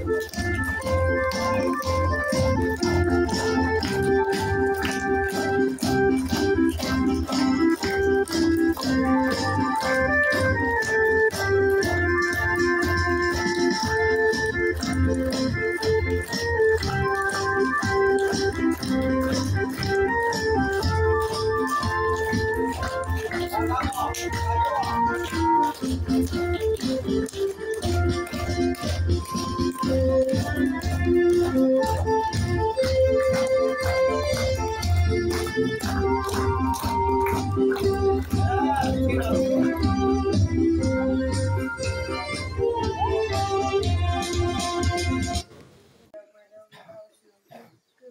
က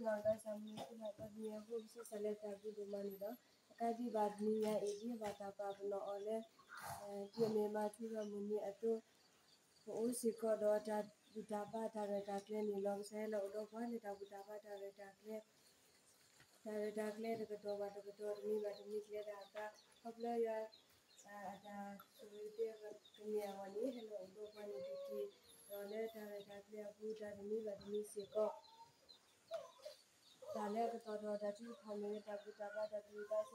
မၤကစၢ်မုၢ် ကမၤကစၢ်မုၢ် ကစၢ်လၢတၢ်ဘျုးဒိၣ်မးန့ၣ်လီၤ. အကါဒံးဘၣ်တနံၤညါအံၤ ဒ်ဘၣ်တၢ်ပာ်ပနီၣ်အီၤလၢ ဒ်အမ့ၢ်မၤထူရၤမုၢ်နံၤအသိး ပအိၣ်စ့ၢ်ကီးဒီးတၢ်ဘူၣ်တၢ်ဘါတၢ်ရဲၣ်တၢ်ကျဲၤန့ၣ်လီၤ. ကစၢ်ယွၤလၢအိၣ်ဒီးပှၤလၢတၢ်ဘူၣ်တၢ်ဘါတၢ်ရဲၣ်တၢ်ကျဲၤ တၢ်ရဲၣ်တၢ်ကျဲၤတကတီၢ်ဘၣ်တကတီၢ် တနံၤဘၣ်တနံၤကျဲၤတၢ်အသး ခီဖျိယွၤ အတၢ်ဆိၣ်ဂ့ၤတဲကန့ၢ်အဂီၢ်န့ၣ် ဟဲလီၤအိၣ်ဒီးပှၤန့ၣ်တက့ၢ်. ဒီးလၢတၢ်ရဲၣ်တၢ်ကျဲၤအပူၤ တၢ်တနံၤဘၣ်တနံၤစ့ၢ်ကီး တၢ်လၢအကတီၢ်ဒီးတၢ်ထုကဖၣ်မ့ၢ်ဝဲတၢ်ဘူၣ်တၢ်ဘါတၢ်ဘူၣ်တၢ်ဘါတၢ်ဘူၣ်တၢ်ဘါစ့ၢ်ကီး က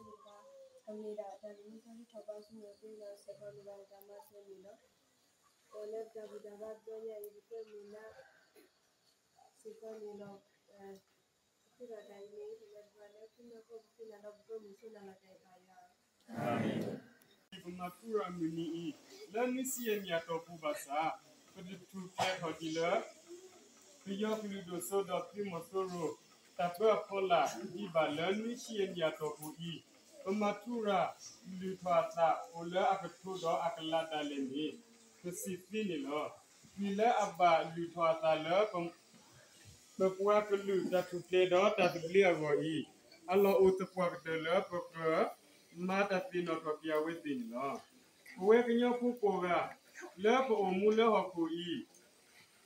မ့ၢ်ဒၣ်တၢ်တမံၤ တၢ်ထုကဖၣ်ဘါစ့ၢ်ကီး ပှၤစ့ၢ်ကီးန့ၣ်ဘၣ်တၢ်မၤစၢၤန့ၣ်လီၤ. ဒီးလၢပတၢ်ဘူၣ်တၢ်ဘါတဘျီညါအံၤ ပကမ့ၢ်လၢ စ့ၢ်ကီးန့ၣ်လီၤ. ပဃ့ဘါတၢ်အံၤန့ၣ် ပလဲၤတပှၢ်လၢဖုနၢ်ဖိ ပဃ့နၤဒီးပကမုၢ်ဆိနၤလီၤတၢ်အံၤဘၣ်ယွၤ ပမၤထူရၤမုၢ်နံၤအံၤ လၢနွံဆံယဲၢ်နံၣ်အတီၢ်ပူၤဘၣ်ဆၣ် ပတထူၣ်ဖျဲးထီၣ်ဒံးလၢ ပယီၤကလုာ်ဒိၣ်စိဒီးဖံးမိၢ်စိရိၤ တၢ်ပၢအဖီလာ် ဒံးဘၣ်လၢနွံဆံယဲၢ်နံၣ်အတီၢ်ပူၤအံၤ ပမၤထူရၤလုၢ်ထီၣ်အသးအိၣ်လၢအကထိဒီးအကလးဒၣ်လဲာ်န့ၣ် ပစံးသ့န့ၣ်လီၤ. မ့ၢ်လၢအဘၣ်လုၢ်ထီၣ်အသးလၢ ပပှၤကလုာ်တၢ်ထူၣ်ဖျဲးဒီးတၢ်သဘျ့အဂီၢ်အံၤ အလီၢ်အိၣ်သပှၢ်ကတၢၢ်လၢပက မၤတၢ်သ့ၣ်နီၣ်ထီၣ်က့ၤအဝဲသ့ၣ်န့ၣ်လီၤ. ပဝဲကညီဖိကိးဂၤ လၢပအိၣ်မူလၢဟီၣ်ခိၣ်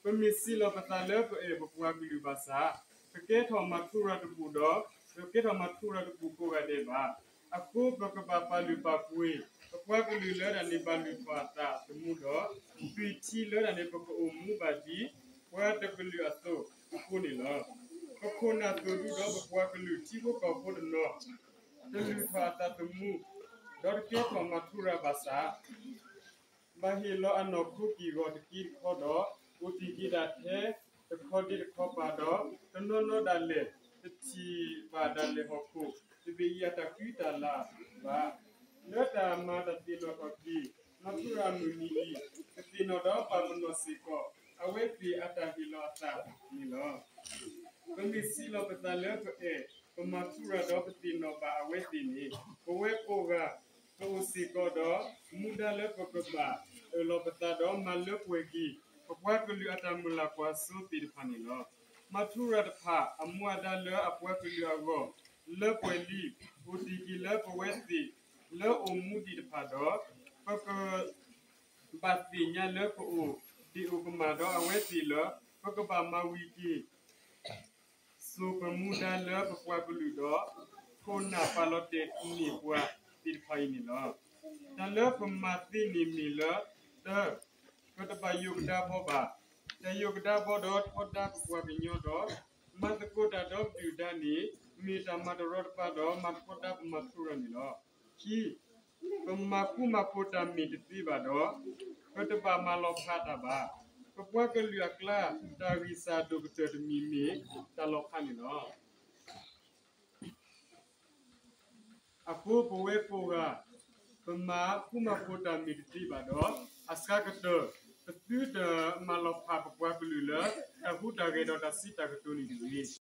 အံၤ ပမ့ၢ်စံးလီၤပသးလၢပအဲၣ်ပပှၤကလုာ်ဘၣ်ဆၣ် ပကဲထီၣ်မၤထူရၤတဘူၣ်ဒီး ပကဲထီၣ်မၤထူရၤတဘူၣ်ကိးဂၤဒဲးဘၣ်. အဃိပကဘၣ်ပာ်လုၢ်ပာ်ပှ့ၤ ပပှၤကလုာ်လၢတၢ်န့ၣ်ဘၣ်လုၢ်ထီၣ်အသးသမူဒီး သွံၣ်ထံလၢတၢ်န့ၣ် ပကအိၣ်မူဘၣ်ဒံး ပှၤတကလုာ်အသိးအဃိန့ၣ်လီၤ. ပခိၣ်နၢ်သိၣ်ဒူဒီးပပှၤကလုာ်ထံဖိကီၢ်ဖိတနီၤ တလုၢ်ထီၣ်အသးသမူ ဒီးတကဲထီၣ်မၤထူရၤဘၣ်ဆၣ် ဘၣ်ဟ့ၣ်လီၤအနီၢ်ခိက့ၢ်ဂီၤတက့တခီဒီး အိၣ်တ့ၢ်က့ၤဒၣ်ထဲတခီဒ့တခီပၤဒီး တနီၤနီၤဒၣ်လဲာ် တထံၣ်ဘၣ်ဒၣ်လဲာ်ဟီၣ်ခိၣ်တဘ့ၣ်အံၤအတၢ်ဃံတၢ်လၤဘၣ်. လၢတၢ်မၤတၢ်သ့ၣ်နီၣ်ထီၣ်က့ၤ မၤထူရၤမုၢ်နံၤအံၤ ပသ့ၣ်နီၣ်ဒီးပာ်ပနီၣ်စ့ၢ်ကီး အဝဲသ့ၣ်အတၢ်ဟ့ၣ်လီၤအသးန့ၣ်လီၤ. ပမ့ၢ်စံးလီၤပသးလၢပအဲၣ် ပမၤထူရၤဒီးပသ့ၣ်နီၣ်ဘၣ်အဝဲသ့ၣ်န့ၣ် ပဝဲကိးဂၤ ပအိၣ်စ့ၢ်ကီးဒီး မူဒါလၢပကဘၣ်အၢၣ်လီၤပသးဒီးမၤလၢပှဲၤက့ၤ ပပှၤကလုာ်အတၢ်မုၢ်လၢ်ကွၢ်စိသ့ၣ်တဖၣ်န့ၣ်လီၤ. မၤထူရၤတဖၣ်အမူအဒါလၢအပှၤကလုာ်အဂီၢ် လၢပှဲၤလံ အိၣ်တ့ၢ်က့ၤလၢပဝဲသ့ၣ်လၢအိၣ်မူဒံးတဖၣ်ဒီး ပက ဘၣ်သ့ၣ်ညါလၢပအိၣ်ဒံးအိၣ်ကမၣ်ဒီးအဝဲသ့ၣ်လၢ ပကဘၣ်မၤဝံၤက့ၤ စိာ်ပမူဒါလၢပပှၤကလုာ်ဒီး ခိၣ်နၢ်ပာ်လီၤတဲာ်န့ၢ်ပှၤသ့ၣ်တဖၣ်အံၤန့ၣ်လီၤ. တၢ်လၢပမၤသ့န့ၣ်မ့ၢ်လၢ တၢ ပတဘၣ်ယိာ်ကဒါဘီဘၣ်. တၢ်ယိာ်ကဒါဘီဒီးထီဒါပပှၤကညီဒီး မၤသကိးတၢ်ဒီးပဒုၣ်ဒါန့ၣ် မ့ၢ်တၢ်မၤတရီတပါဒီးမၤထီဒါပမၤထူရၤန့ၣ်လီၤ. ခံ ပမၤဃူမၤဖိးတၢ်မ့ၢ်တသ့ဘၣ်ဒီး ပတဘၣ်မၤလီၤဖးတၢ်ဘၣ်. ပပှၤကလုာ်အကျါ တၢ်ဂံၢ်စၢ်ဒိၣ်ကတၢၢ်တမံၤမ့ၢ်တၢ်လီၤဖးန့ၣ်လီၤ. အဃိပဝဲကိးဂၤ ပမၤဃူမၤဖိးတၢ်မ့ၢ်တသ့ဘၣ်ဒီး အစှၤကတၢၢ် ပသုတမၤလီၤဖးပပှၤကလုာ်လၢ တၢ်ဟူးတၢ်ဂဲၤဒီးတၢ်စံးတၢ်ကတိၤန့ၣ်တဂ့ၤ.